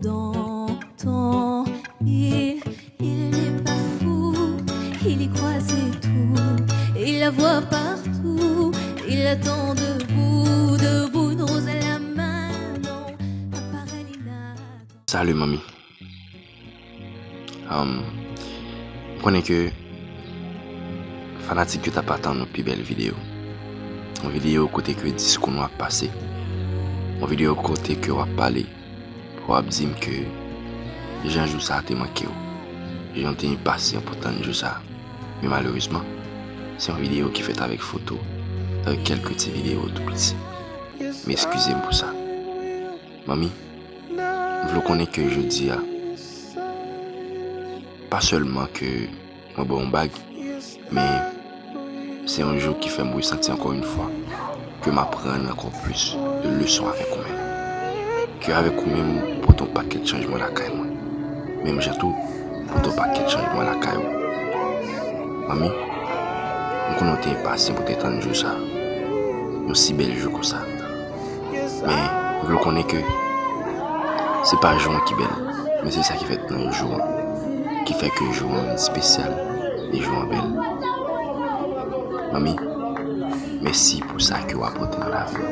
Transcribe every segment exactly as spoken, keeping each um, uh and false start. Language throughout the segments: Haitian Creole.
Dans ton île, il n'est pas fou, il y croit, c'est tout. Il la voit partout, il l'attend debout, debout, une rose à la main. Non, à part elle, il n'a Salut, manmi. Um, m konnen ke fanatik yo t ap atann yon pi bèl videyo. Yon videyo kote ke diskou nou ap pase. Yon videyo kote ke w ap pale, w ap di m ke jan jou sa a te manke w, jan w te enpasyan pou tann jou sa a. Men malerezman, se yon videyo ki fèt avèk foto, avèk kèlke ti videyo tou piti. Men eskize m pou sa. Manmi, m vle w konnen ke jodi a, pa sèlman ke mwen ba w yon bag, men se yon jou ki fè m resanti ankò yon fwa ke m aprann ankò plis de leson avèk ou menm. Ke avèk ou menm, ou pote yon pakèt chanjman lakay mwen. Menm jan tou, ou pote yon pakèt chanjman lakay ou. Manmi, m konnen w te enpasyan pou te tann jou sa. Yon si bèl jou konsa. Men, m vle w konnen ke se pa jou an ki bèl, men se sa ki fèt nan jou an, ki fè ke jou an espesyal e jou an bèl. Manmi, mèsi pou sa ke w apòte nan lavi m.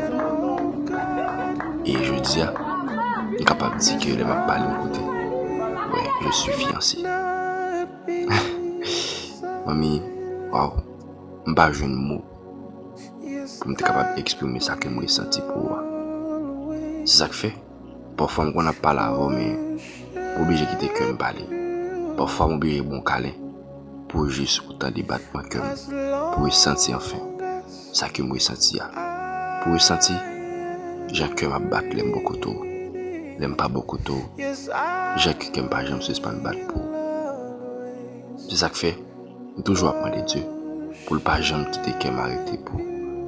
E jodi a, m kapab di ke lè m ap pale yon kote, ouais, je suis fiancé. Manmi, waw, m pa jwenn mo pou m te kapab eksprime sa ke m resanti pou ou a. Se sa k fè, pafwa m konn ap pale avè w, men m oblije kite kè m pale. Pafwa m oblije ba w yon kalen pou jis ou tande batman kè m, pou resanti anfen sa ke m resanti a. Pou resanti jan kè m ap bat lè m bò kote w, lè m pa bò kote w, jan ke kè m pa janm sispann bat pou ou. Se sa k fè, m toujou ap mande Dye pou l pa janm kite kè m arete pou,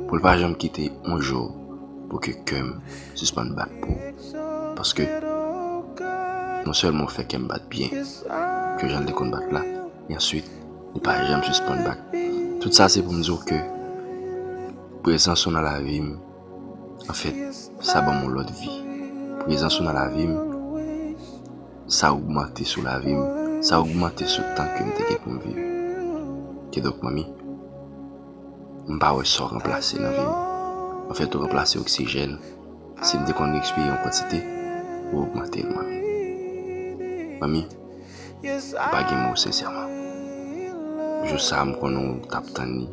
pou l pa janm kite yon jou pou ke kè m sispann bat pou ou. Paske non sèlman w fè kè m bat byen ke jan l te konn bat la, e answit li pa janm sispann bat. Tout sa se pou m di w ke prezans ou nan lavi m, anfèt, sa ban m yon lòt vi. Prezans ou nan lavi m, sa ogmante sou lavi m, sa ogmante sou tan ke m te gen pou m viv. Kidonk, manmi, m pa wè sa w ranplase nan vi m. Anfèt, ou ranplase oksijèn. Si m te konn respire yon kantite, ou ogmante l, manmi. Manmi, m pa gen mo, sensèman. Jou sa a, m konnen w t ap tann li.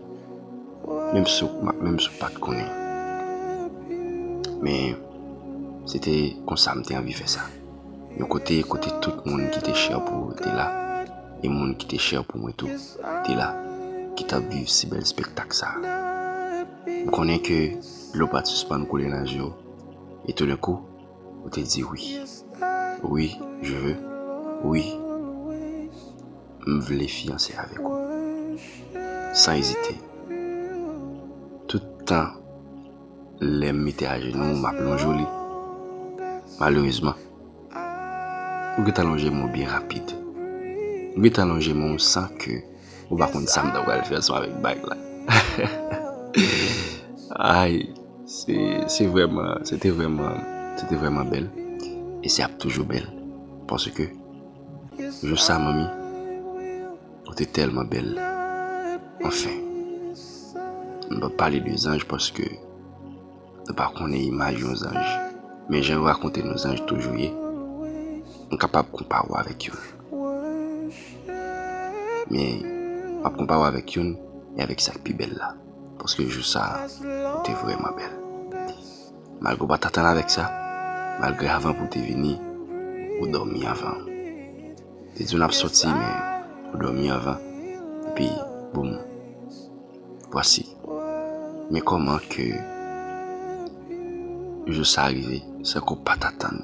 Menm si w, menm si w pa t konnen. Men, se te konsa m te anvi fè sa. Yon kote, kote tout moun ki te chè pou ou te la, e moun ki te chè pou mwen tou te la, ki t ap viv si bèl espektak sa a. M konnen ke dlo pa t sispann koule nan je w, e toudenkou, ou te di wi. Wi, je veux. Wi, m vle fiyanse avèk ou. San ezite. Tout tan, lè m mete ajenou, m ap lonje w li. Malerezman, ou gentan lonje men w byen rapid. Ou gentan lonje men w san ke ou pa konn sa m ta pral fè ansanm avèk bag la. Ay, se, se vrèman, se te vrèman, se te vrèman bèl. E se ap toujou bèl. Paske, jou sa, manmi, ou te tèlman bèl. Anfen, m p ap pale de zanj paske nou pa konnen imaj yon zanj. Men jan yo rakonte nou zanj toujou ye, m kapab konpare w avèk youn. Men, m ap konpare w avèk youn e avèk sa k pi bèl la. Paske jou sa a, ou te vrèman bèl. Malgre w pa t atann avèk sa, malgre avan pou w te vini, ou dòmi avan. Te di w n ap soti, men ou dòmi avan. Epi, boum. Vwasi. Men kòman ke jou sa a rive, san ke w pa t atann.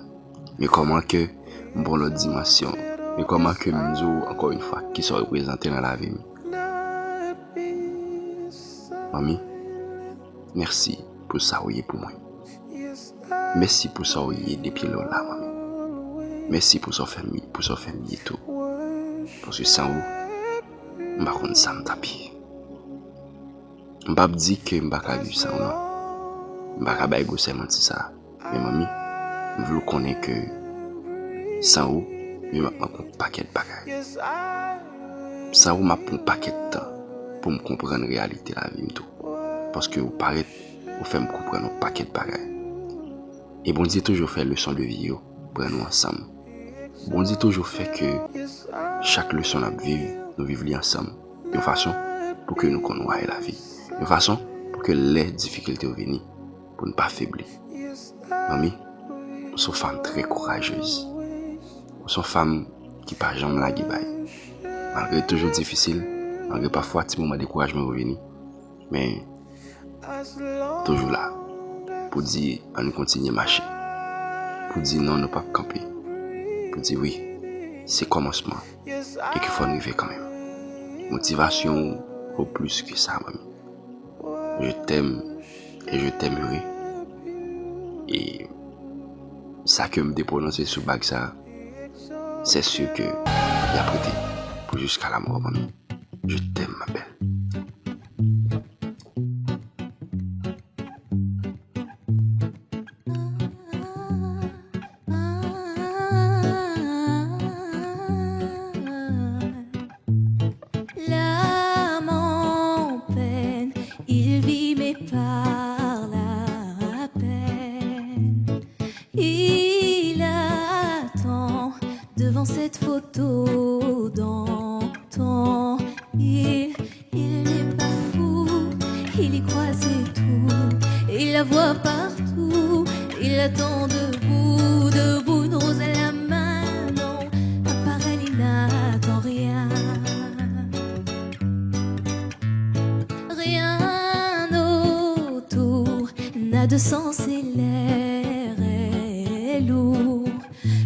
Men kòman ke m pran lòt dimansyon. Men kòman ke m di w, ankò yon fwa, kisa w reprezante nan lavi m. Manmi, mèsi pou sa w ye pou mwen. Mèsi pou sa w ye depi lè w la, manmi. Mèsi pou sa w fè m, pou sa w fè m ye tou. Paske san ou, m pa konn sa m t ap ye. M p ap di ke m pa ka viv san ou, non. M pa ka bay gwosè manti sa a. Men manmi, m vle w konnen ke San ou, men m ap manke yon pakèt bagay. San ou, m ap pran yon pakèt tan pou m konprann reyalite lavi m tou. Paske ou parèt, ou fè m konprann yon pakèt bagay. E Bondye toujou fè leson de vi yo pran nou ansanm. Bondye toujou fè ke chak leson n ap viv, nou viv li ansanm. Yon fason pou ke nou konn wè lavi. Yon fason pou ke lè difikilte yo vini, pou n pa febli. Manmi, ou se yon fanm trè kourajez. Ou se yon fanm ki pa janm lage bay. Malgre toujou difisil, malgre pafwa ti moman dekourajman yo vini, men toujou la pou di ann kontinye mache. Pou di non, nou p ap kanpe. Pou di wi, se kòmansman e ke fò n rive kanmenm. Motivasyon ou vo plis ke sa, manmi. Je t'aime et je t'aimerai. E sa ke m te pwononse sou bag sa, c'est sûr que y ap rete pou jusqu'à la mort, manmi. Je t'aime, ma belle. L'âme en peine, il vit mais par la peine. Il attend devant cette photo d'antan. Il, il n'est pas fou, il y croit, c'est tout. Il la voit partout, il attend debout, debout, une rose à la main. Non, à part elle, il n'attend rien. Rien autour n'a de sens et l'air est lourd.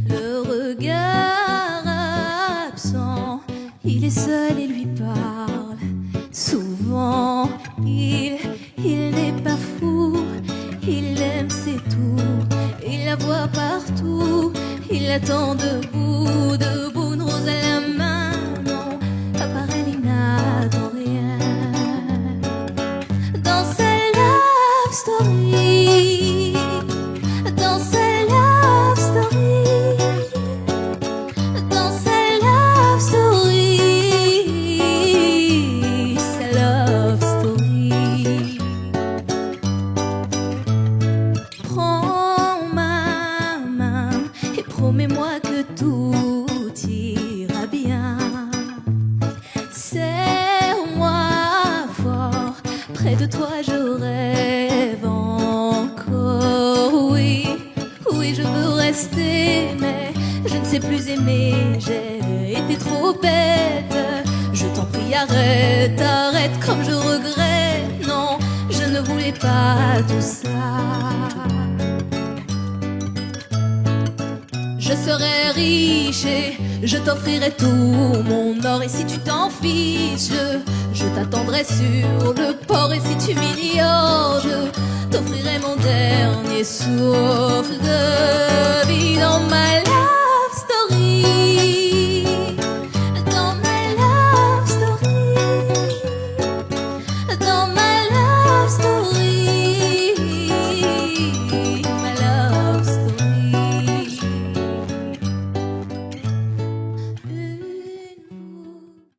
Le regard absent, il est seul et lui parle souvent. Il, il n'est pas fou, il aime, c'est tout. Il la voit partout, il attend debout, debout, une rose à la main. Non, à part elle, il n'attend rien. Dans sa love story, dans sa love story, dans sa love story, sa love story. Prends ma main et promets-moi que tout ira bien. Serre-moi fort, près de toi je rêve encore. Oui, oui, je veux rester, mais je ne sais plus aimer. J'ai été trop bête. Je t'en prie, arrête, arrête, comme je regrette. Non, je ne voulais pas tout ça. Je serai riche et je t'offrirai tout mon or. Et si tu t'en fiches, je, je t'attendrai sur le port. Et si tu m'ignores, je t'offrirai mon dernier souffle de vie. Dans ma